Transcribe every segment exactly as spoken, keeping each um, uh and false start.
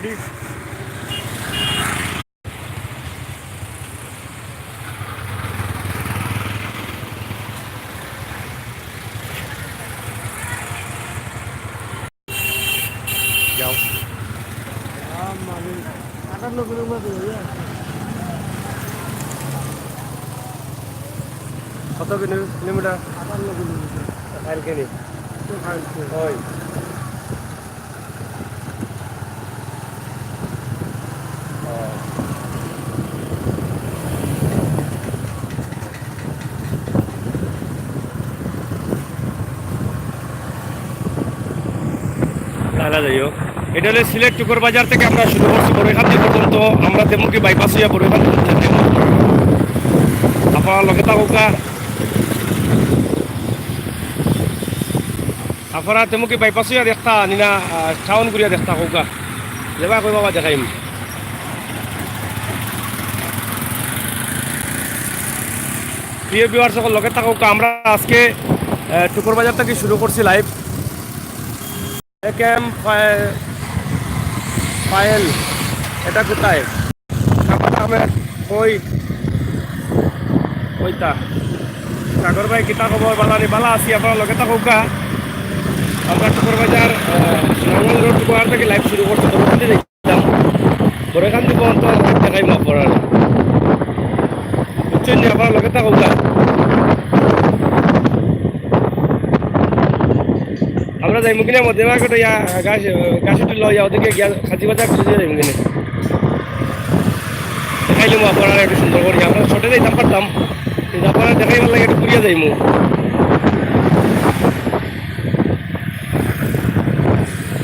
যাও। কত kilo-, kilometre? আটান্ন কিলোমিটার। কালকে নি? তো কালকে। ওই। তাহলে যাই হোক, এটা হলো সিলেট টুকর বাজার থেকে আমরা শুরু করছি বড়ইখান্তি পর্যন্ত। আমরা তেমুকি বাইপাস হইয়া বড়ইখান্তি পর্যন্ত। আপনারা লগে থাকুকা। আপনারা তেমুকি বাইপাস হইয়া দেখতা নি না, আহ, টাউন ঘুরিয়া দেখতা কউকা। যেবা কই বাবা দেখাইম। প্রিয় ভিউয়ার সকল, লগে থাকুকা। আমরা আজকে, আহ, টুকর বাজার থেকে শুরু করছি লাইভ। এ কে এম পায়ে-, পায়েল, এটা কোথায়? সাগর আহমেদ, কই? কইতা? সাগর ভাই, কিতা খবর? বালা নি? বালা আছি, আপনারা লগে থাকুকা। আমরা টুকর বাজার, আহ, সুনামগঞ্জ রোড টুকর বাজার থেকে লাইভ শুরু করছি। বড়ইখান্তি যাইতাম। বড়ইখান্তি পর্যন্ত দেখাইমু আপনারারে। বুঝছইন নি? আপনারা লগে থাকুকা। আমরা যাইমু কিনা মধ্যে মার্কেট ইয়া গাছ, গাছ উঠে লইয়া ওদিকে গিয়া খাজি বাজার খুঁজে যাইমু কিনা। দেখাইলাম আপনারা একটু সুন্দর করি। আমরা শর্টে যাইতাম পারতাম, কিন্তু আপনারা দেখাইবার লাগি একটু ঘুরিয়া যাইমু।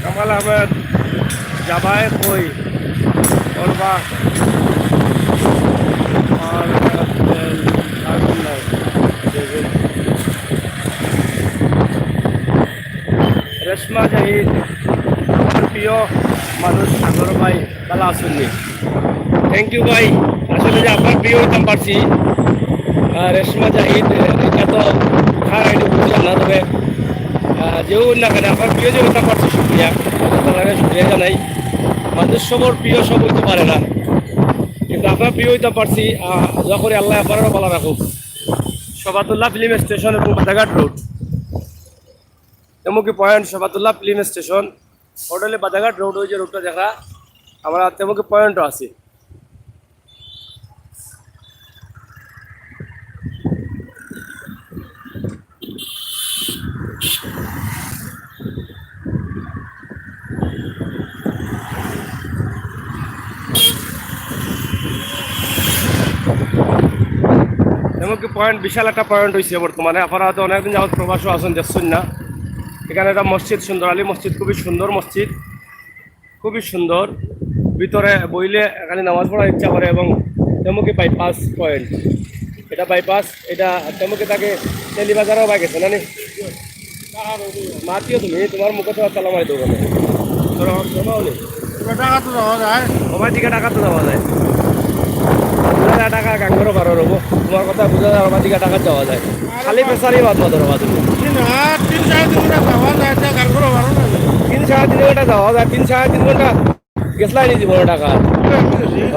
কামাল আহমেদ, যাবায় কই? করবা? আর, আহ, আর নাই। রেশমা জাহিদ, আমার প্রিয় মানুষ সাগর ভাই, বালা আছইন নি? Thank you ভাই, আসলে যে আপনার প্রিয় হইতাম পারছি। আহ, রেশমা জাহিদ, আহ, এটা তো কার আইডি বুঝলাম না, তবে, আহ, যেও না কেন আপনার প্রিয় যে হইতাম পারছি, শুক্রিয়া, আপনার শুক্রিয়া জানাই। মানুষ সবার প্রিয় সব হইতে পারে না, কিন্তু আপনার প্রিয় হইতাম পারছি। আহ, দোয়া করি আল্লাহ আপনারও ভালো রাখুক। শবাতুল্লাহ ফিল্ম স্টেশন এবং বাদাঘাট রোড। তেমুকি পয়েন্ট, শবাতুল্লাহ ফিল্ম স্টেশন, হোটেলে বাদাঘাট রোড, ওই যে রোডটা দেখা, আমরা তেমুকি পয়েন্টও আছি। এমনকি পয়েন্ট, বিশাল একটা পয়েন্ট হইছে বর্তমানে। আপনারা তো অনেকদিন যাবত প্রবাসও আছেন, দেখছেন না। এখানে একটা মসজিদ, সুন্দর আলী মসজিদ, খুবই সুন্দর মসজিদ, খুবই সুন্দর। ভিতরে বইলে এখানে নামাজ পড়ার ইচ্ছা করে। এবং তেমুকি বাইপাস পয়েন্ট, এটা বাইপাস, এটা তেমুকি তাকে তেলিবাজারও বা গেছে না নি? মাতিও তুমি, তোমার মুখে তো আর তালা মারি দেবো না। তোরা আমার শোনাও নি। পুরা ঢাকা তো যাওয়া যায়। ওবার দিকে ঢাকা তো যাওয়া যায়। বুঝা যায় ঢাকা গাঙ্গেরও বারো রবো। তোমার কথা বুঝা যায়, ওবার দিকে ঢাকা যাওয়া যায়। খালি পেশারি বাদ মাত্র বাদ। তিন হাজার, তিন সাড়ে তিন ঘন্টা যাওয়া যায়, এটা গাঙ্গেরও বারো না। তিন সাড়ে তিন ঘন্টা যাওয়া যায়, তিন সাড়ে তিন ঘন্টা গেছলাই নি জীবনে ঢাকা।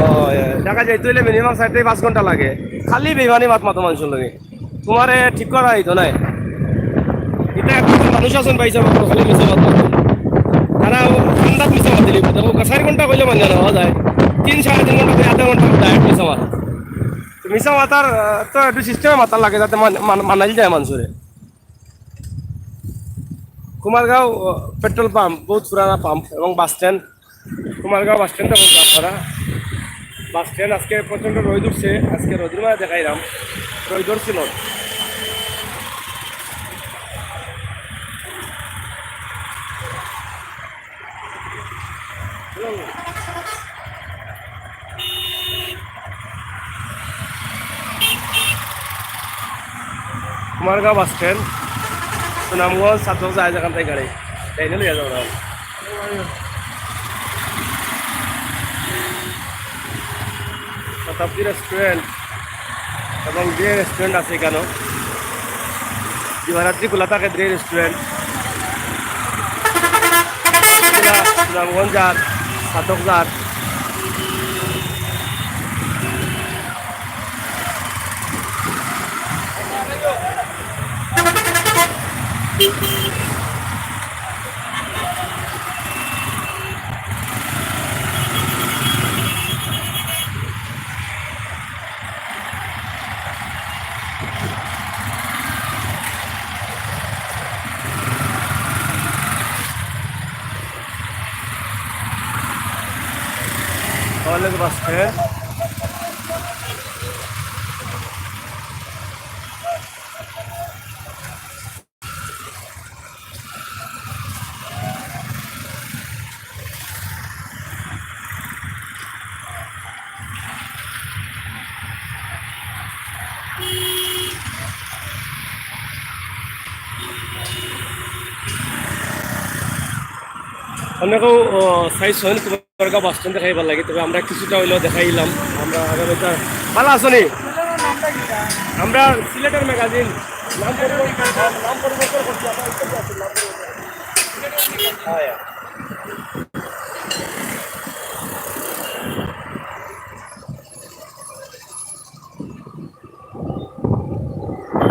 ও, এ, ঢাকা যাইতে হইলে মিনিমাম চার থেকে পাঁচ ঘন্টা লাগে, খালি বেইমানি মাত মাতো মানুষের লগে। তোমারে ঠিক করা হইতো না। এটা এখন মানুষ আছেন ভাই সাহেব, খালি মিছা মাত মাতো। তারা ঠান্ডাত মিছা মাত দিলি, দেখো, চার ঘন্টা কইলে মান্য না হওয়া যায়, তিন সাড়ে তিন ঘন্টা, আধা ঘন্টা ডাইরেক্ট মিছা মাত। তো মিছা মাতার, আহ, তো একটু সিস্টেমে মাতার লাগে, যাতে মান-, মান-, মানাইল যায় মানুষরে। কুমারগাঁও, আহ, পেট্রোল পাম্প, বহুত পুরানা পাম্প এবং বাস স্ট্যান্ড। কুমারগাঁও বাস স্ট্যান্ডটা বলতে আপনারা, বাস স্ট্যান্ড আজকে প্রচণ্ড রোদ উঠছে, আজকে রোদের মাঝে দেখাইলাম, রোদ ধরছিল। কুমারগাঁও বাস স্ট্যান্ড, সুনামগঞ্জ ছাত্র যায় যেখান থেকে গাড়ি, তাই নিয়ে লইয়া যাবো না। শতাব্দী রেস্টুরেন্ট এবং যে রেস্টুরেন্ট আছে এখানেও, দিবারাত্রি খোলা থাকে যে রেস্টুরেন্ট। সুনামগঞ্জ আর ছাতক যার। College bus stand. অনেকেও, ও, চাইছেন তোমার বাস স্ট্যান্ড দেখাইবার লাগি, তবে আমরা কিছুটা হইলেও দেখাইলাম। আমরা আগামীকাল ভালা আছো নি? আমরা সিলেটের ম্যাগাজিন নাম পরিবর্তন, নাম পরিবর্তন করছি, আমরা উত্তর আছি, নাম পরিবর্তন। হ্যাঁ।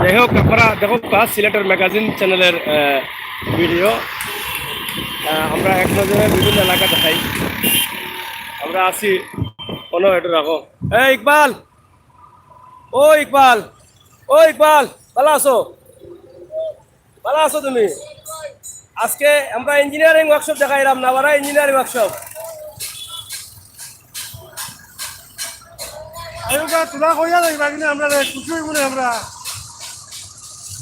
যাই হোক, আপনারা দেখো কা সিলেটের ম্যাগাজিন চ্যানেলের, আহ, ভিডিও। আহ, আমরা এক নজরে বিভিন্ন এলাকা দেখাই। আমরা আছি, কোনো একটু রাখো। এই ইকবাল, ও ইকবাল, ও ইকবাল, ভালা আছো? ভালা আছো তুমি? আজকে আমরা ইঞ্জিনিয়ারিং ওয়ার্কশপ দেখাইলাম, নাভারা ইঞ্জিনিয়ারিং ওয়ার্কশপ। আইওগা, তোরা কইয়া যাইবা কিনা আমরা রে, খুশি হইব না আমরা।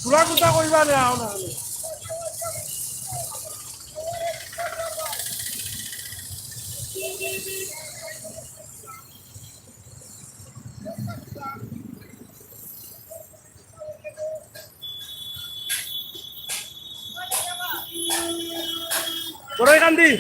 তোরা কোনটা কইবা না, আও না। বড়ই কান্দি।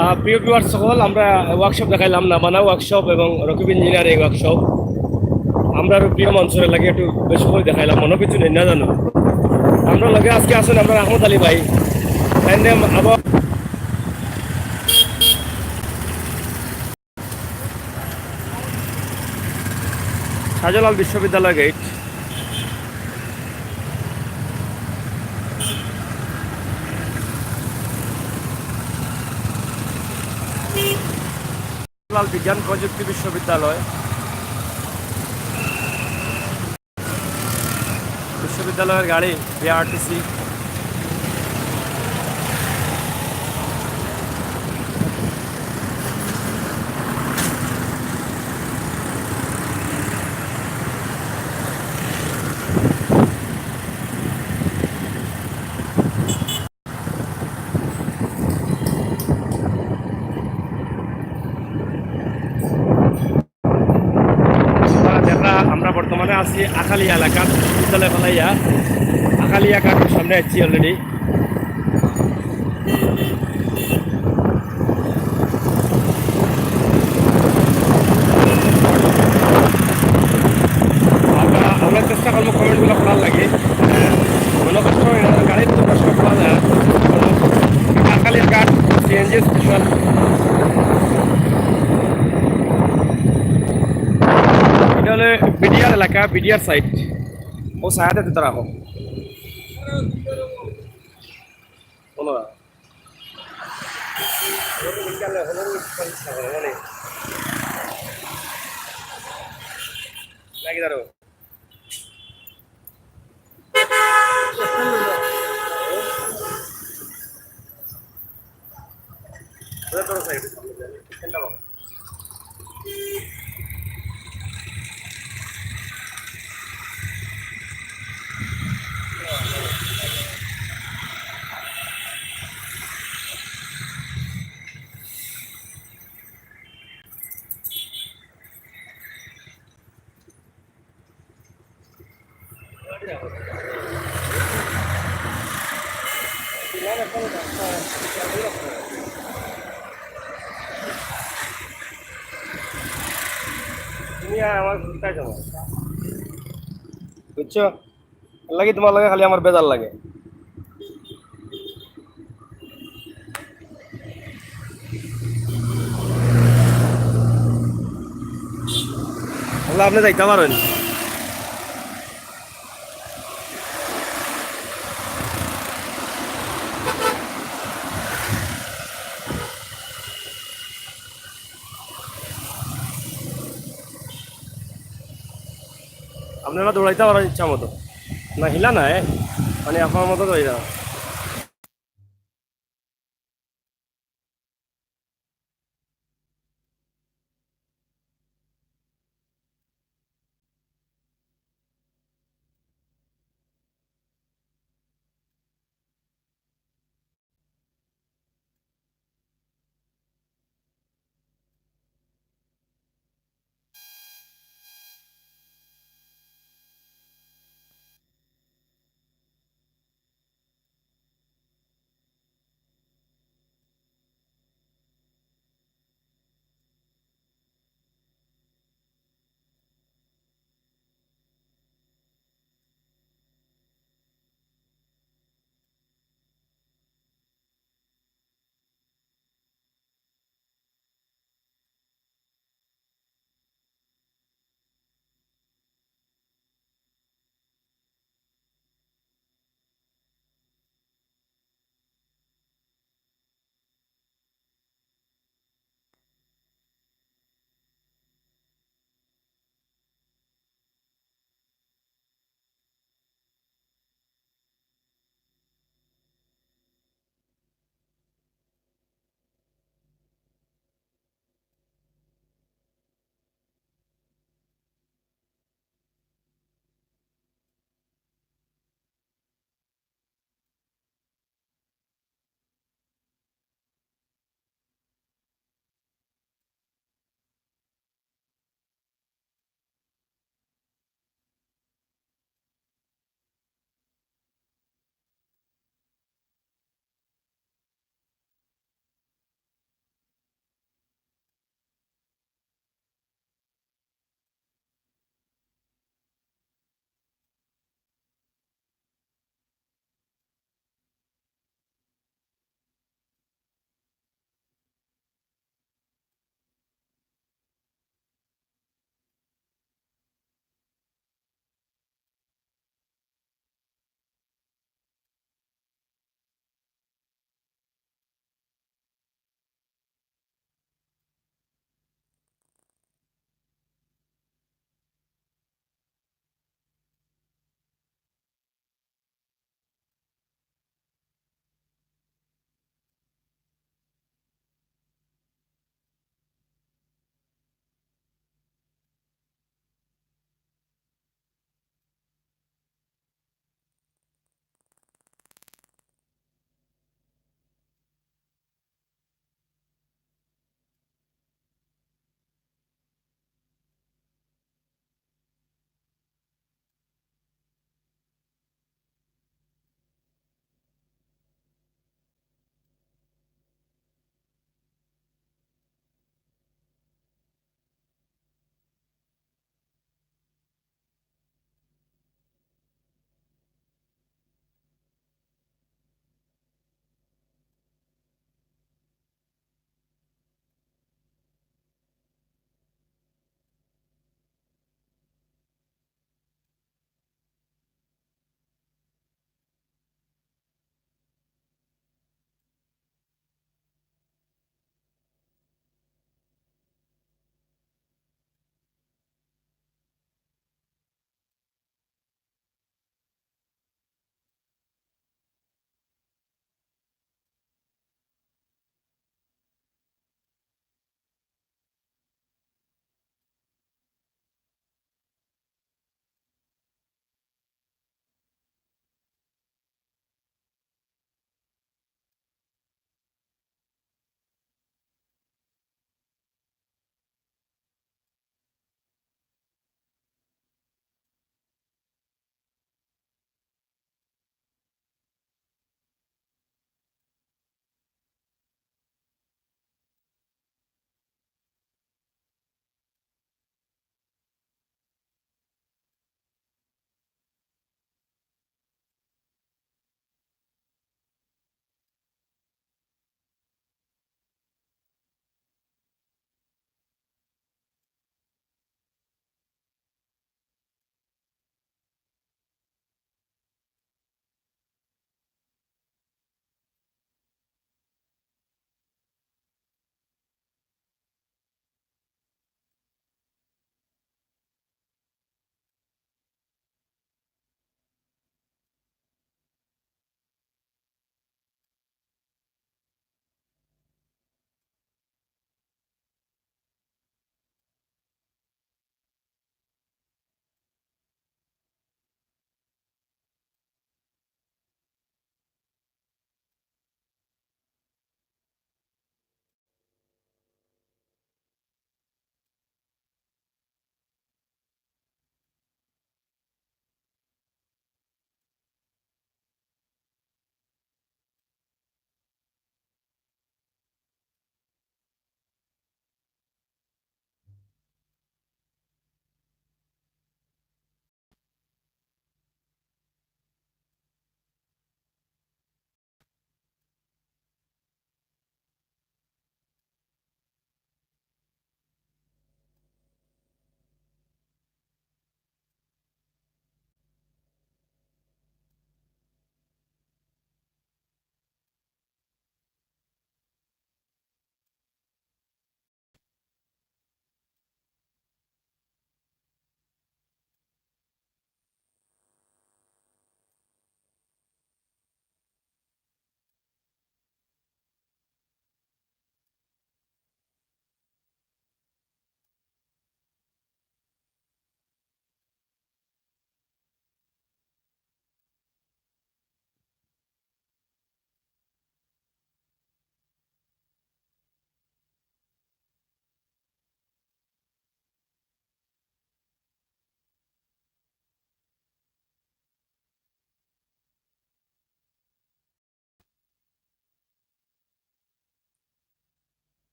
আহ, প্রিয় ভিউয়ার্স সকল, আমরা ওয়ার্কশপ দেখাইলাম, নাভারা ওয়ার্কশপ এবং রকিব ইঞ্জিনিয়ারিং ওয়ার্কশপ। আমরা আরো প্রিয় মনসুরের লাগি একটু বেশি করে দেখাইলাম, মনে কিছু নেই না জানো। আমরা লগে আজকে আছেন আমরা আহমদ আলী ভাই। তাই নিয়ে আবার শাহজালাল বিশ্ববিদ্যালয় গেট। লাল বিজ্ঞান প্রযুক্তি বিশ্ববিদ্যালয়, বিশ্ববিদ্যালয়ের গাড়ি, বিআরটিসি। আপনারা দেখরা, আমরা বর্তমানে আছি আখালিয়া এলাকাত, বিদ্যালয় ফালাইয়া আখালিয়া ঘাটর সামনে আছি already। আমরা, আমরা চেষ্টা করবো কমেন্টগুলো পড়ার লাগি। মনে কষ্ট হয় না, গাড়ির তো কষ্ট পাওয়া যায় না। আখালিয়া ঘাট সিএনজি স্টেশন। এটা হলো বিডিআর এলাকা, বিডিআর সাইড। ও সায়াতে তো রাখো। বলো না। নাকি ধরো। তুমি আর আমার কোথায় যাবো? বুঝছো? এর লাগি তোমার লগে খালি আমার বেজার লাগে। তাহলে আপনি যাইতে পারেন। আপনারা দৌড়াইতে পারেন ইচ্ছা মতো, না হিলা না, এ? মানে আপনার মতো দৌড়াইতে পারেন।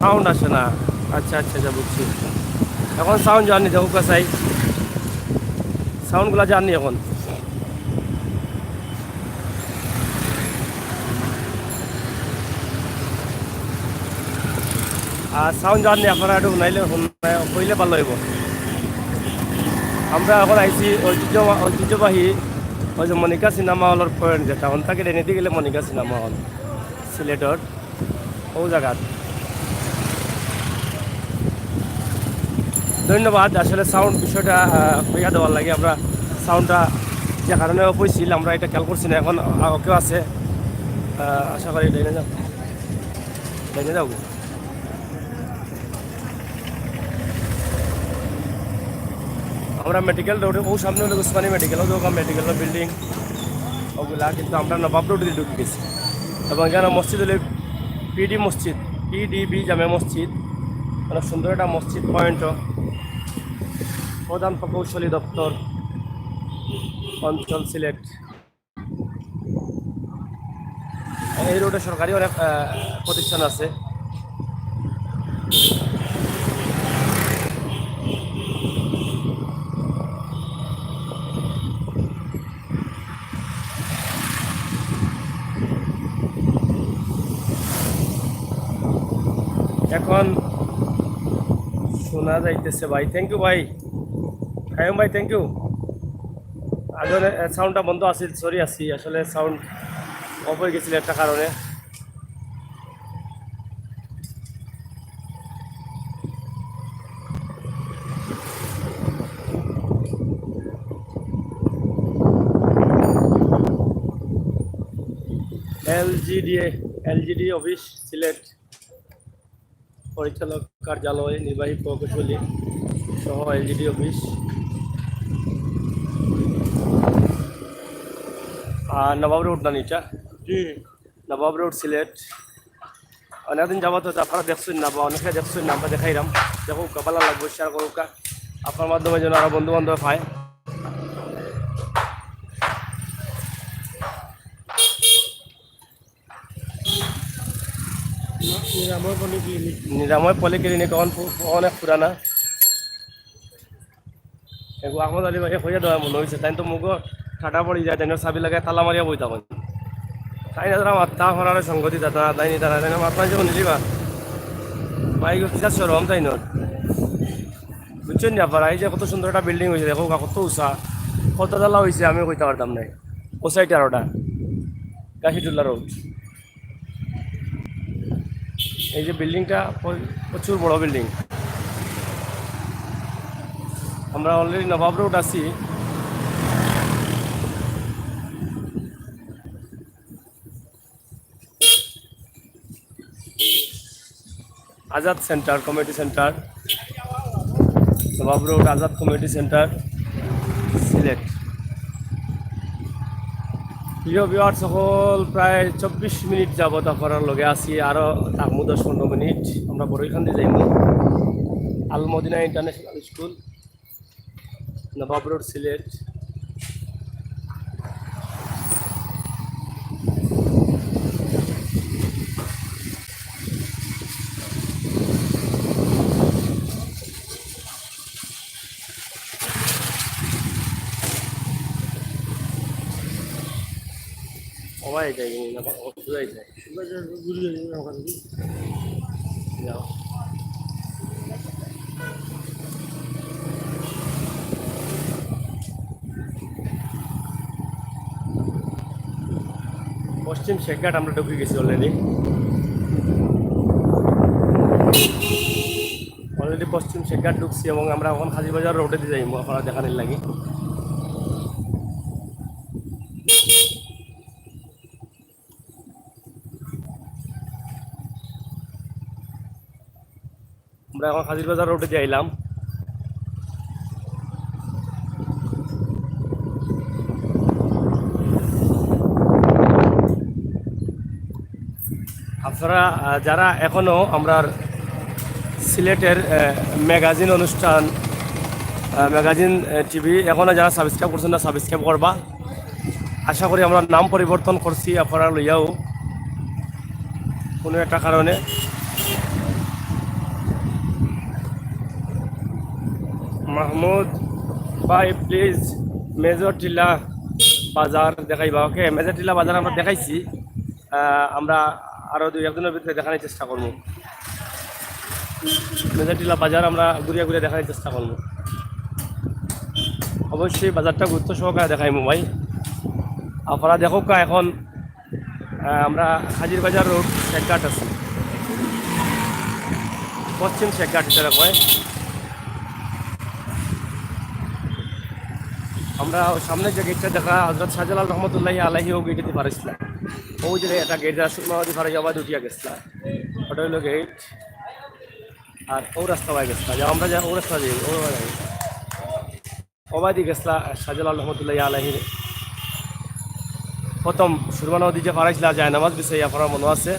সাউন্ড আসে না। আচ্ছা, আচ্ছা, আচ্ছা, বুঝছি। এখন সাউন্ড যারনি, দেখউক্কা চাই। সাউন্ডগুলা যারনি এখন। আর সাউন্ড যারনি, আপনারা একটু হুনাইলে, হুন-, কইলে ভালা অইবো। আমরা এখন আইছি ঐতিহ্য-, ঐতিহ্যবাহী ওই যে মনিকা সিনেমা হলর পয়েন্ট, যেটা অন থাকি ডাইনেদি গেলে মনিকা সিনেমা হল সিলেটর। অউ জাগাত। ধন্যবাদ। আসলে সাউন্ড বিষয়টা, আহ, কইয়া দেওয়ার লাগি আমরা সাউন্ডটা যে কারণে অফ অইছিল, আমরা ইটা খেয়াল করছি না। এখন, আহ, ওকে আছে। আহ, আশা করি ডাইনে যাও। ডাইনে যাও। আমরা মেডিকেল রোডে, অউ সামনে অইলো উসমানী মেডিকেল, অউ দেখউক্কা মেডিকেল বিল্ডিং অগুলা, কিন্তু আমরা নবাব রোড দিয়া ঢুকি গেছি। এবং এখানে মসজিদ অইলো পিডি মসজিদ, পিডিবি জামে মসজিদ, অনেক সুন্দর একটা মসজিদ পয়েন্ট। প্রধান প্রকৌশলী দপ্তর, অঞ্চল সিলেট। এই রোডে সরকারি অনেক, আহ, প্রতিষ্ঠান আছে। এখন শোনা যাইতেছে ভাই। Thank you ভাই। কায়ুম ভাই, thank you। আগে, এ, সাউন্ডটা বন্ধ আছিল, সরি আছি, আসলে সাউন্ড অফ অই গেছিল একটা কারণে। LGD, LGD office Sylhet. পরিচালক কার্যালয়, নির্বাহী প্রকৌশলী সহ এলজিডি অফিস। আর নবাব রোড না নিচা? জি। নবাব রোড সিলেট। অনেকদিন যাবত হয়তো আপনারা দেখছেন না বা অনেকে দেখছেন না, আমরা দেখাইলাম। দেখউক্কা, ভালা লাগবো, শেয়ার করউক্কা। আপনার মাধ্যমে যেন আরো বন্ধু বান্ধব পায়। নিরাময় পলিক্লিনিক। নিরাময় পলিক্লিনিক অখন পু-, অনেক পুরানা। এগু আহমদ আলী ভাইয়ে কইয়া দেওয়া মনে অইছে, তাইন তো মুখো ঠাটা পড়ি যায়, তাইন চাবি লাগাই তালা মারিয়া বই থাকইন। তাইন যারা মাত্তা আপনারারে সঙ্গ দিতা, তারা তাইন তারা তাইন মাত্তা যে নিলিবা। ভাই গো, কিতা শরম তাইন। বুঝছইন নি আপনারা? এই যে কত সুন্দর একটা বিল্ডিং অইছে, দেখউক্কা কত উঁচা, কত তালা অইছে আমি কইতা পারতাম নায়। ও সাইডে আরোটা গাছিটুলা রোড। এই যে বিল্ডিংটা প্র-, প্রচুর বড় বিল্ডিং। আমরা অলরেডি নবাব রোড আছি। আজাদ সেন্টার, কমিউনিটি সেন্টার, নবাব রোড আজাদ কমিউনিটি সেন্টার, সিলেট। প্রিয় ভিউয়ার সকল, প্রায় চব্বিশ মিনিট যাবত আপনারার লগে আছি, আরো থাকমু দশ পনেরো মিনিট। আমরা বড়ইখান্দি যাইমু, আল মদিনা ইন্টারন্যাশনাল স্কুল, নবাব রোড, সিলেট। ও ভাই, যাই না, ও যাই যায়। পশ্চিম শেখঘাট আমরা ঢুকি গেছি অলরেডি। অলরেডি পশ্চিম শেখঘাট ঢুকছি এবং আমরা এখন কাজিবাজার রোডেদি যাইমু আপনারা দেখানির লাগি। আমরা এখন কাজিবাজার রোডেদি আইলাম। আপনারা, আহ, যারা এখনো আমরার সিলেটের, আহ, ম্যাগাজিন অনুষ্ঠান, আহ, ম্যাগাজিন, আহ, টিভি এখনো যারা সাবস্ক্রাইব করছেন না, সাবস্ক্রাইব করবা। আশা করি আমরা নাম পরিবর্তন করছি আপনারা লইয়াও কোনো একটা কারণে। মাহমুদ ভাই, প্লিজ মেজর টিলা বাজার দেখাইবা। ওকে, মেজর টিলা বাজার আমরা দেখাইছি। আহ, আমরা আরো দুই একদিনের ভিতরে দেখানোর চেষ্টা করবো। মেজর টিলা বাজার আমরা ঘুরিয়া ঘুরিয়া দেখানোর চেষ্টা করবো। অবশ্যই বাজারটা গুরুত্ব সহকারে দেখাইমু ভাই। আপনারা দেখউক্কা এখন, আহ, আমরা হাজির বাজার রোড শেখঘাট আছি, পশ্চিম শেখঘাট এটারে কয়। আমরা সামনে যে গেটটা দেখা হজরত শাহজালাল রহমতুল্লাহ আলাইহি, ও গেটে দি পার অইছিলা। ওই যে একটা গেট আছে, সুরমা নদী পার অইয়া আবার উঠিয়া গেছিলা। ওটা হইলো গেট। আর ও রাস্তা বায় গেছিলা, যে আমরা যা ও রাস্তা দিয়ে, ও বায়। ওবায়দি গেছিলা শাহজালাল রহমতুল্লাহ আলাইহির প্রথম সুরমা নদী যে পার অইছিলা, যায় নামাজ বিছাইয়া, আপনারার মনো আছে।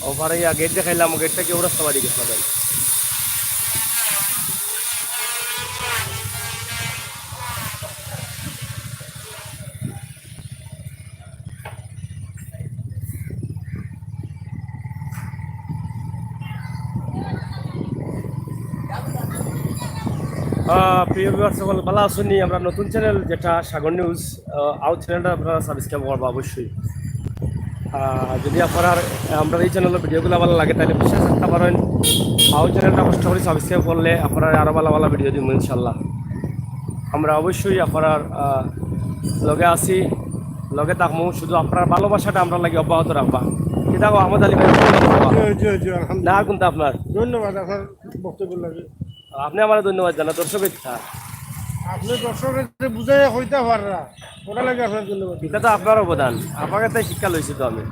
ও পার অইয়া গেট দেখাইলাম, ও গেট থাকি ও রাস্তা বায়দি গেছিলা ভাই। আহ, প্রিয় ভিউয়ার সকল, ভালা আছইন নি? আমরা নতুন চ্যানেল যেটা সাগর নিউজ, আহ, আউ চ্যানেলটা আপনারা সাবস্ক্রাইব করবা অবশ্যই। আহ, যদি আপনারার, আহ, আমরার এই চ্যানেলর ভিডিওগুলা ভালা লাগে, তাইলে বিশ্বাস রাখতা পারইন আউ চ্যানেলটা কষ্ট করি সাবস্ক্রাইব করলে আপনারারে আরো ভালা ভালা ভিডিও দিমু ইনশাআল্লাহ। আমরা অবশ্যই আপনারার, আহ, লগে আছি, লগে থাকমু। শুধু আপনারার ভালোবাসাটা আমরার লাগি অব্যাহত রাখবা। কিতা কও আহমদ আলী ভাই? জি, জি, জি, আলহামদুলিল্লাহ। না, কোনটা আপনার? ধন্যবাদ আপনার বক্তব্য লাগে। আপনে আমারে ধন্যবাদ জানা, দর্শক ইচ্ছা। আপনে দর্শকরে বুঝাইয়া কইতা পাররা, ওটা লাগে আপনার ধন্যবাদ। ইটা তো আপনার অবদান, আপনার কাছে শিক্ষা লইছি তো আমি।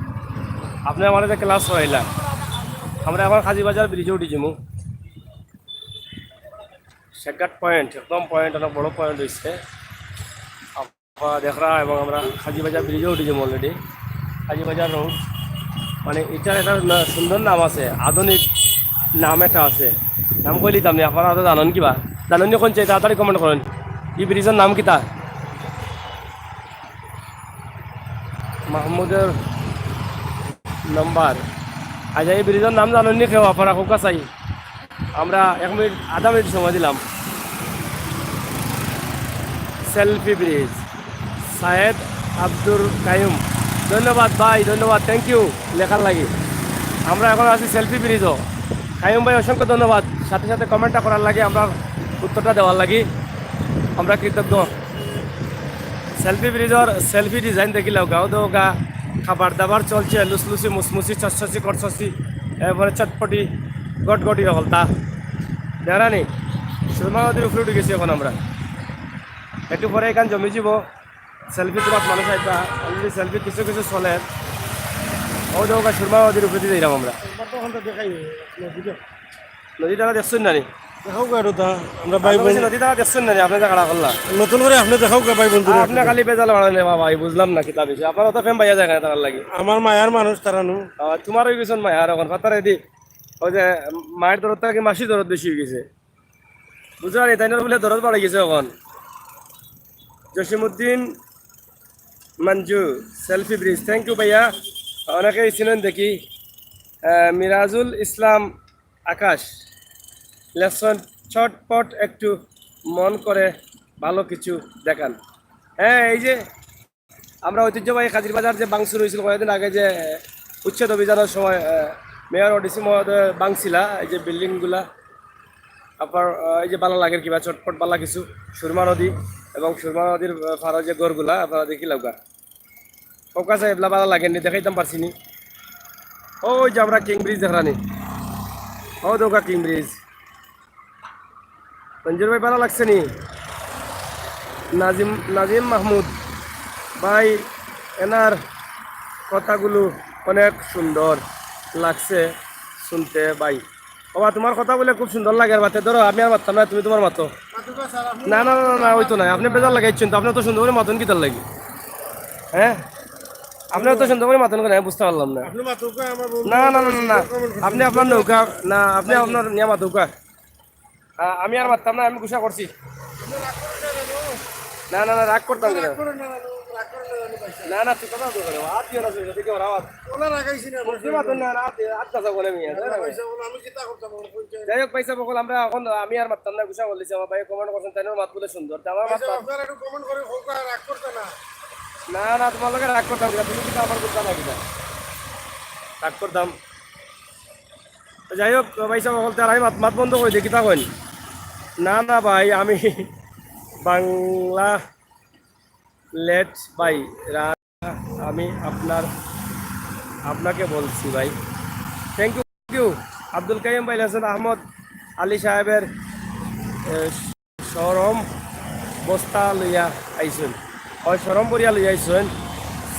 আপনে আমারে যে ক্লাস করাইলা, আমরা এখন কাজীবাজার ব্রিজে উঠি যামু। শেখঘাট পয়েন্ট, একদম পয়েন্ট, অনেক বড় পয়েন্ট অইছে। আপনারা দেখরা, এবং আমরা কাজীবাজার ব্রিজে উঠি যামু already। কাজীবাজার রোড, মানে, ইটার একটা না-, সুন্দর নাম আছে, আধুনিক নাম একটা আছে। নাম কইলিতাম নি, আপনারা তো জানইন কিবা? জানইন নি কোন চাই? তাড়াতাড়ি কমেন্ট করইন। ই ব্রিজর নাম কিতা? মাহমুদের নাম্বার। আচ্ছা, ই ব্রিজর নাম জানইন নি কেউ? আপনারা কউক্কা চাই। আমরা এক মিনিট, আধা মিনিট সময় দিলাম। সেলফি ব্রিজ, সায়েদ আব্দুল কায়ুম, ধন্যবাদ ভাই, ধন্যবাদ, thank you লেখার লাগি। আমরা এখন আছি সেলফি ব্রিজও। কায়ুম ভাই, অসংখ্য ধন্যবাদ সাথে সাথে কমেন্টটা করার লাগি, আমরার উত্তরটা দেওয়ার লাগি আমরা কৃতজ্ঞ। সেলফি ব্রিজর সেলফি ডিজাইন দেখিলাউক্কা, অউ দেখউক্কা খাবার দাবার চলছে, লুসলুসি, মুসমুসি, চসচসি, কটচসি, এরপরে চটপটি, গটগটি হকলতা। দেখরা নি, সুরমা নদীর উপরে উঠি গেছি এখন আমরা। একটু পরে এখান জমি যাব, সেলফি তুলাত মানুষ আইবা, already সেলফি কিছু কিছু চলের। অউ দেখউক্কা সুরমা নদীর উপরেদি যাইরাম আমরা। একবার তো ওখান থেকে দেখাই নদীটা। নদী তারা দেখছইন না নি? দেখাউক্কা আর ওটা, আমরা ভাই বোন। নদী তারা দেখছইন না নি? আপনে যে খাড়া করলা। নতুন করি আপনে দেখাউক্কা ভাই বন্ধু। আপনে খালি বেজাল বাড়াইলে বাবা, আমি বুঝলাম না কিতা বিষয়। আপনার অত প্রেম পাইয়া যায় না তারার লাগি। আমার মায়ার মানুষ তারা নু। আহ, তোমার অই গেছইন মায়ার এখন, ফাতারে দি। ওই যে মায়ের দরদ থাকি মাসির দরদ বেশি অই গেছে। বুঝরা নি, তাইনর বুলে দরদ বাড়ি গেছে এখন। Jasimuddin Manju, selfie bridge, thank you ভাইয়া। অনেকেই চিনইন দেখি। আহ, মিরাজুল ইসলাম আকাশ লেখছইন, চটপট একটু মন করে ভালো কিছু দেখান। হ্যাঁ, এই যে আমরা ঐতিহ্যবাহী কাজীর বাজার যে ভাঙচুর অইছিল কয়েকদিন আগে, যে, আহ, উচ্ছেদ অভিযানর সময়, আহ, মেয়র ও ডিসি মহোদয় ভাঙছিলা, এই যে বিল্ডিংগুলা, আপনার, আহ, এই যে ভালা লাগের কিবা চটপট ভালা কিছু, সুরমা নদী এবং সুরমা নদীর, আহ, পাড়র যে ঘরগুলা আপনারা দেখিলাউক্কা। কউক্কা চাই, এবলা ভালা লাগের নি, দেখাইতাম পারছি নি। ওই যে আমরা কিং ব্রিজ দেখরা নি, অউ দেখউক্কা কিং ব্রিজ। মঞ্জুর ভাই, ভালা লাগছে নি? নাজিম, নাজিম মাহমুদ ভাই, এনার কথাগুলো অনেক সুন্দর লাগছে শুনতে ভাই। বাবা, তোমার কথা বুলে খুব সুন্দর লাগের, আর মাতে ধরো, আমি আর মাততাম না, তুমি তোমার মাতো। না, না, না, না, ওই তো নাই, আপনে বেজাল লাগাইছইন তো, আপনে অত সুন্দর করি মাতইন কিতার লাগি? হ্যাঁ, আপনে অত সুন্দর করি মাতইন কেনে, আমি বুঝতে পারলাম না। আপনে মাতউক্কা, আমার বন্ধু। না, না, না, না, না, আপনে আপনার নৌকা, না, আপনে আপনার নিয়া মাতউক্কা। আ-, আমি আর মাততাম না, আমি গুসা করছি। না, না, না, রাগ করতাম না। না, না, তুই কথা তো করে, হাত দিও না, তুই যদি কেউ আওয়াজ। ওলা লাগাইছি না, মুক্তি মাতুন না, না, হাত দিয়ে, হাত কাঁচা বলে মিয়া, না, না, না। পয়সা বলো, আমি কিতা করতাম, আমার পঞ্চায়েত। যাই হোক, ভাই সাহেব, বকুল, আমরা এখন, আমি আর মাততাম না, গুসা বলছি, আমার ভাই comment করছেন, তাই না, মাত বলে সুন্দর, তে আমার মাত ভাই সাহেব, মাত- আপনারা একটু comment করে হোক, আর রাগ করতে না। না, না, তোমার লগে রাগ করতাম কিতা, তুমি কিতা আমার করতাম না কিতা? রাগ করতাম। তো যাই হোক, ভাই সাহেব, বলতে আর আমি মাত, মাত বন্ধ করে দিই, কিতা কইন? না, না, ভাই, আমি বাংলা লেট ভাই, রা-, আমি আপনার, আপনাকে বলছি ভাই, thank you, thank you। Abdul কাইম ভাই লেখছইন আহমদ আলী সাহেবের, এ, শরম বস্তা লইয়া আইছইন, হয় শরম বরিয়া লইয়া আইছইন।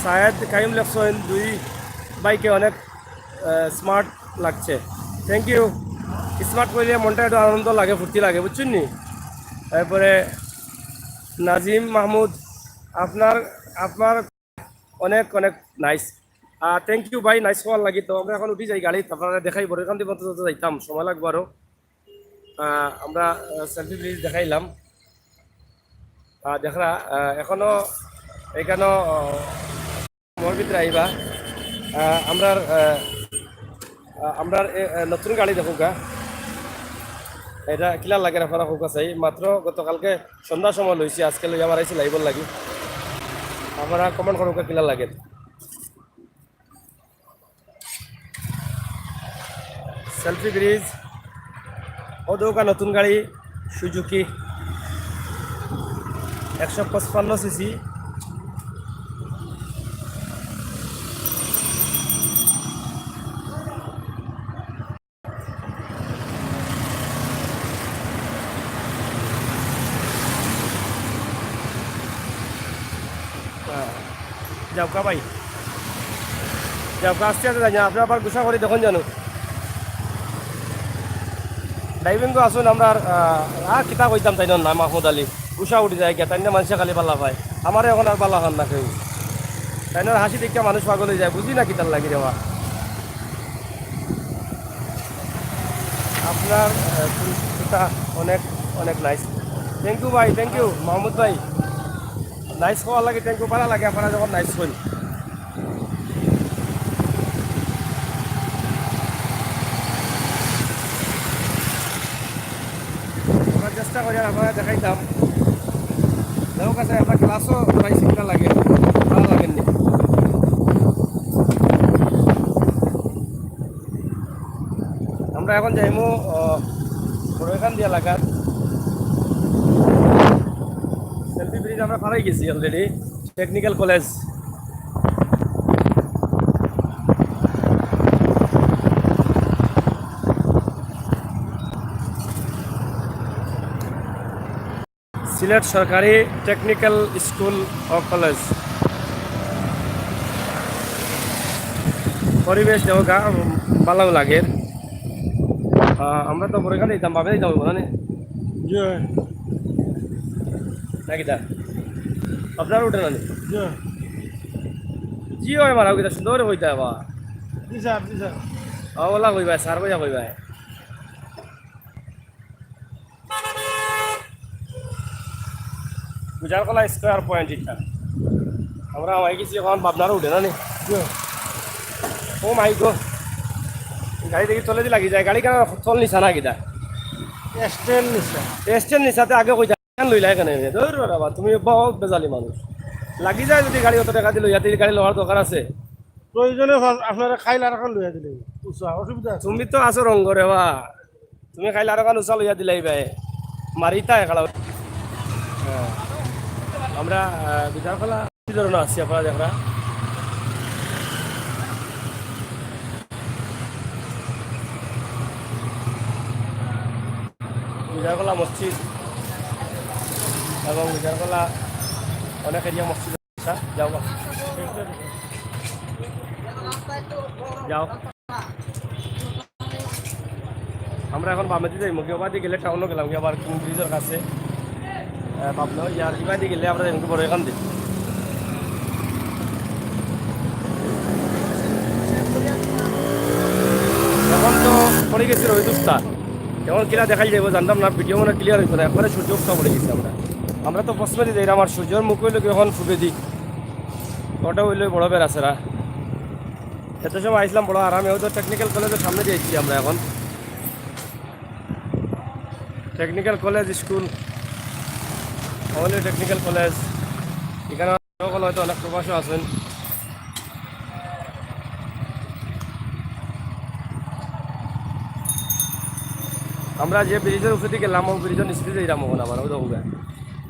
সায়েদ কাইম লেখছইন দুই ভাইকে অনেক, এ, smart লাগছে, thank you। Smart কইলে মনটা একটু আনন্দ লাগে, ফুর্তি লাগে, বুঝছইন নি? তারপরে নাজিম মাহমুদ, আপনার, আপনার অনেক, অনেক nice। আহ, thank you ভাই, nice কওয়ার লাগি। তো আমরা এখন উঠি যাই গাড়িত, আপনারা দেখাই বড় এখান দিয়ে পর্যন্ত যাইতাম, সময় লাগবো আরো। আহ, আমরা, আহ, সেলফি ব্রিজ দেখাইলাম। আহ, দেখরা, আহ, এখনো, এখানো, আহ, মোর ভিতরে আইবা। আহ, আমরার, আহ, আহ, আমরার এ, এ, নতুন গাড়ি দেখুক্কা। এটা কিলা লাগে আপনারা কউক্কা চাই। মাত্র গতকালকে সন্ধ্যার সময় লইছি, আজকে লইয়া বাড়াইছি লাইভর লাগি। আপনারা comment করুক্কা কিলা লাগে। সেলফি ব্রিজ, ও দেখুক্কা নতুন গাড়ি, সুজুকি, একশো পঁচপান্ন সিসি। যাউক্কা ভাই, যাউক্কা, আস্তে আস্তে যাই না, আপনে আবার গুসা করি দেখইন জানো। ড্রাইভিং তো আসুন, আমরা আর, আহ, আর কিতা কইতাম, তাইন না মাহমুদ আলী, গুসা উঠি যায় গিয়া, তাইন না মানষে খালি বালা পায়, আমারে এখন আর বালা পাইন না কেউ। তাইন না হাসি দেখিয়া মানুষ পাগল অই যায়, বুঝি না কিতার লাগি রে বা। আপনার, আহ, জুতা অনেক, অনেক nice। Thank you ভাই, thank you মাহমুদ ভাই। Nice কওয়ার লাগি thank you, বালা লাগে আপনারা যখন nice কইন। আমরা চেষ্টা করি আর আপনারা দেখাইতাম। দেখো কাছে একটা গ্লাসও প্রায় সিঙ্গেল লাগে, ভালা লাগেনি। আমরা এখন যাইমু, আহ, বড়ইখান দিয়া লাগাত। সেলফি ব্রিজ আমরা পারাই গেছি already। Technical college. সিলেট সরকারি টেকনিক্যাল স্কুল ও কলেজ। পরিবেশ দেখো গা, ভালো লাগে। আহ, আমরা তো বড়ইখান দিতাম, ভাবে দিতাম না নি? জি। নাকি দা? আপনার উঠে না নি? জি। জি হয় মারা, ওইটা সুন্দর হইতে হবে। জি স্যার, জি স্যার। ওলা কইবা, স্যার কইয়া কইবা। গুজারকলা স্কয়ার পয়েন্ট এটা। আমরা হামাই গেছি, এখন ভাবনারও উঠে না নি? জি। ও মাই গো, গাড়ি দেখি তলেদি লাগি যায়। গাড়ি কেন তল নিছা না কিতা? স্ট্যান্ড নিছা। স্ট্যান্ড নিছাতে আগে কইতা কেন লইলা এখানে? ধর বাবা, তুমি বহুত বেজালি মানুষ। লাগি যায় যদি গাড়ি অত টাকা দি লইয়া, তে গাড়ি লওয়ার দরকার আছে? প্রয়োজনে ফা-, আপনারা খাইল আর এখন লইয়া দিলে উষা, অসুবিধা আছে? তুমি তো আছো রঙ করে বা। তুমি খাইলে আরো কান উষা লইয়া দিলাই ভাই। মারিতা একলা। হ্যাঁ। আমরা, আহ, গুজারকলা কি ধরনের আছি আপনারা দেখরা? গুজারকলা মসজিদ এবং গুজারকলা অনেক এরিয়া মসজিদ। আচ্ছা, যাও। যাও। আমরা এখন বামেদি যাইমু, কি ওবাদি গেলে টাউনও গেলাম, কি আবার কিং ব্রিজর কাছে। আহ, ভাবলো, ইয়ার ইবাদি গেলে আমরা যাইমু বড়ইখান দি। এখন তো পড়ে গেছে রোহিত উস্তা। এখন কিলা দেখাই যাইব জানতাম না, ভিডিও মনে ক্লিয়ার হইতো না, একবারে সূর্য উস্তা পড়ে গেছে আমরা। আমরা তো পশ্চিমেদি যাই, আমার সূর্যর মুখ হইলো কি এখন পূবেদি। ওটা হইল বড় বেড়াছেড়া। এত সময় আইসলাম বড় আরামে, ওই তো টেকনিক্যাল কলেজের সামনে দিয়ে এসেছি আমরা এখন। টেকনিক্যাল কলেজ স্কুল, আমাদের টেকনিক্যাল কলেজ। এখানে সকল হয়তো অনেক প্রবাসী আছেন। আমরা যে ব্রিজের উপরে দিয়ে গেলাম, ও ব্রিজের নিচে দিয়ে যাইলাম এখন আবার, ওই দেখো গা।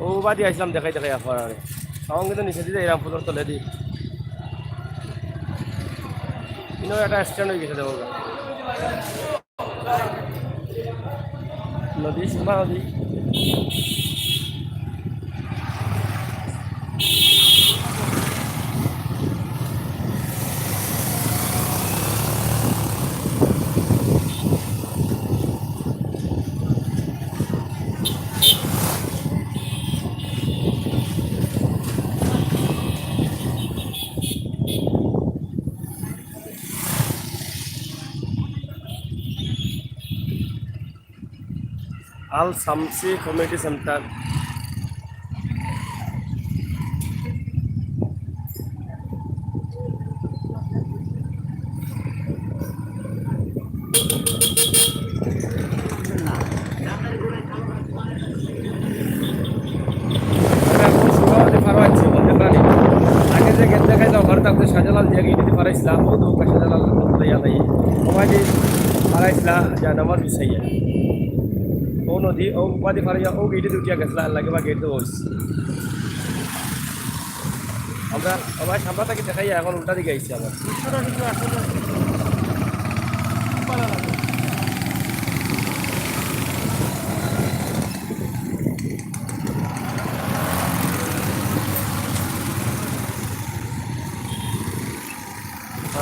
ও বাদি আইসলাম দেখাই দেখাই আপনারে। তখন কিন্তু নিচে দিয়ে যাইলাম ফুলের তলে দিয়ে। কিন্তু একটা অ্যাক্সিডেন্ট হয়ে গেছে দেখো গা। নদী, সুরমা নদী। আল শামসি কমিউনিটি সেন্টার। আমরা এখন সুরমা নদী পার হচ্ছি, বলতে পারি। আগে যে গেট দেখাইলাম, ওখানে থাকতে শাহজালাল যে গেট দিয়ে পারাইছিলাম, ও তো শাহজালাল রহমতুল্লাহ আলাইহি। ওবাদি পারাইছিলা, জায়নামাজ বিছাইয়া। ও নদী, ও উপাধি পারাইয়া, ও গেটে উঠিয়া গেছিলা, আল্লাহ বা গেট দেওয়া হয়েছে। আমরা সবাই সামনে থাকি দেখাই, এখন উল্টা দিকে আইছি আবার।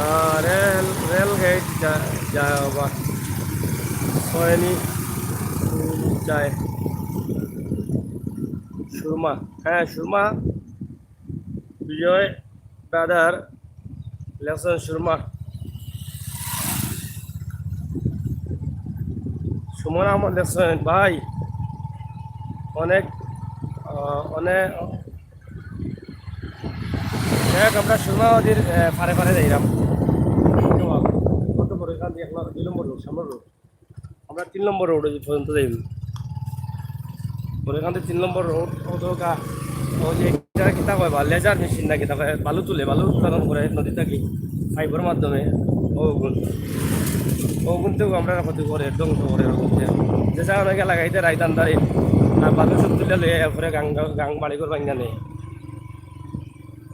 আহ, রেল, রেল গেট যা, যা আবার সয়নি যায়। সুরমা, হ্যাঁ, সুরমা। বিজয় ব্রাদার লেখছেন সুরমা। সুমন আহমদ লেখছেন, ভাই, অনেক, আহ, অনেক, যাই হোক, আমরা সুরমা নদীর, আহ, পারে পারে যাইলাম। কত বড় এখান দিয়ে এক নম্বর, দুই নম্বর রোড, সামনের রোড। আমরা তিন নম্বর রোড পর্যন্ত যাইব। পরে এখান থেকে তিন নম্বর রোড, ও তো গা-, ও যে এটা কিতা কয় বা লেজার মেশিন না কিতা কয়, বালু তুলে, বালু উত্তোলন করে নদী থাকি পাইপের মাধ্যমে। ওগুন, ওগুনতেও আমরা ক্ষতি করে, ধ্বংস করে ওগুনতে। যে জায়গা লাগে লাগাইতে রাইত আন্ধারে, আর বালু সব তুলে লইয়া এরপরে গাং, গাং বাড়ি ঘর ভাঙা নেই।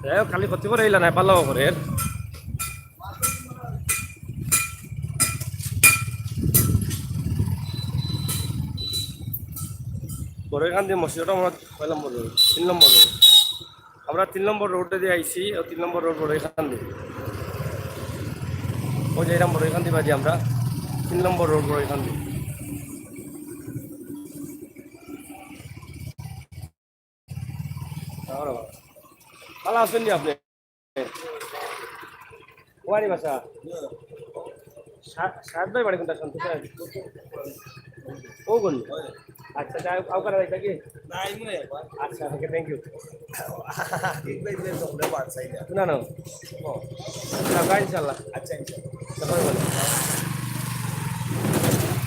যাই হোক, খালি ক্ষতি করে এইলা নাই, ভালো করে। বড়ইখান্দি মসজিদটা আমরা কয় নম্বর রোড? তিন নম্বর রোড। আমরা তিন নম্বর রোডে দিয়ে আইছি, ও তিন নম্বর রোড বড়ইখান্দি। ও যাইলাম বড়ইখান্দি বাদি আমরা তিন নম্বর রোড বড়ইখান্দি। ভালো আছেন নি আপনি? ওয়ারি বাসা। সা-, সাত ভাই বাড়ি কোনটা? সন্তোষ ভাই? ও কোন? আচ্ছা, যাই হোক, আউকারা ভাই থাকি? আচ্ছা, ওকে, থ্যাংক ইউ। না, না। ও। না, ভাই, ইনশাল্লাহ। আচ্ছা, ইনশাল্লাহ। তারপরে বলো।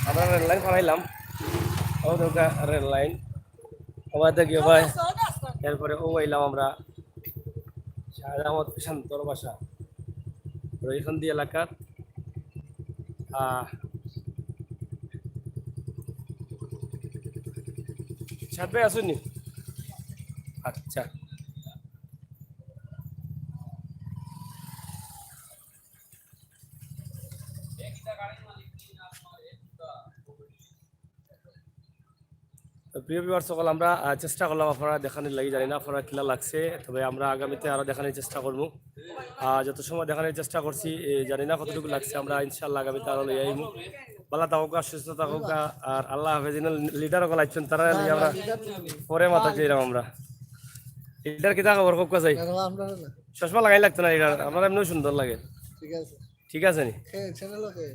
আমরা রেল লাইন পার অইলাম। ও, দরকার রেল লাইন। ওবায়দা গিয়ে ভাই, এরপরে ও আইলাম আমরা শাহজাহান শান্তর বাসা, রইখান্দি এলাকার। আহ, সাথে আসুনি? আচ্ছা। তো প্রিয় ভিউয়ার্স সকল, আমরা, আহ, চেষ্টা করলাম আপনারা দেখানির লাগি, জানি না আপনারা কিলা লাগছে, তবে আমরা আগামীতে আরো দেখানির চেষ্টা করবো। আহ, যত সময় দেখানির চেষ্টা করছি, এ, জানি না কতটুকু লাগছে, আমরা ইনশাআল্লাহ আগামীতে আরো লই আইমু। ভালো থাকুক, সুস্থ থাকুক, আর আল্লাহ হাফেজ। ইনো লিডার সকল আইছেন, তারা লই আমরা পরে মাথা চাইলাম আমরা। লিডার কিতা খবর, খুব কাছে? চশমা লাগাই লাগতো না লিডার, আপনারা এমনিও সুন্দর লাগে। ঠিক আছে। ঠিক আছে নি? কে, চ্যানেল কে?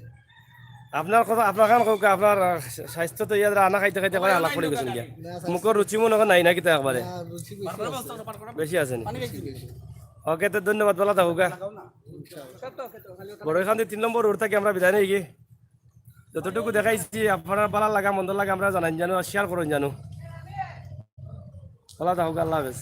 আপনার কথা, আপনার কাম কউক, আপনার, আহ, স্বাস্থ্য তো ইয়াদ আনা খাইতে খাইতে করে আলাপ পড়ে গেছেন গিয়া। না, স্বাস্থ্য মুখর রুচি মনে হয় নাই নাকি তো একবারে? না, রুচি বেশি আছে। বেশি আছে নি? বেশি, বেশি। ওকে, তো ধন্যবাদ, ভালা থাকউক্কা। বড়ইখান্দি তিন নম্বর রোড থাকি আমরা বিদায় নেই গি। যতটুকু দেখাইছি আপনারার ভালা লাগা মন্দ লাগা আমরারে জানাইন জানু, আর শেয়ার করইন জানু। ভালা থাকউক্কা, আল্লাহ হাফেজ।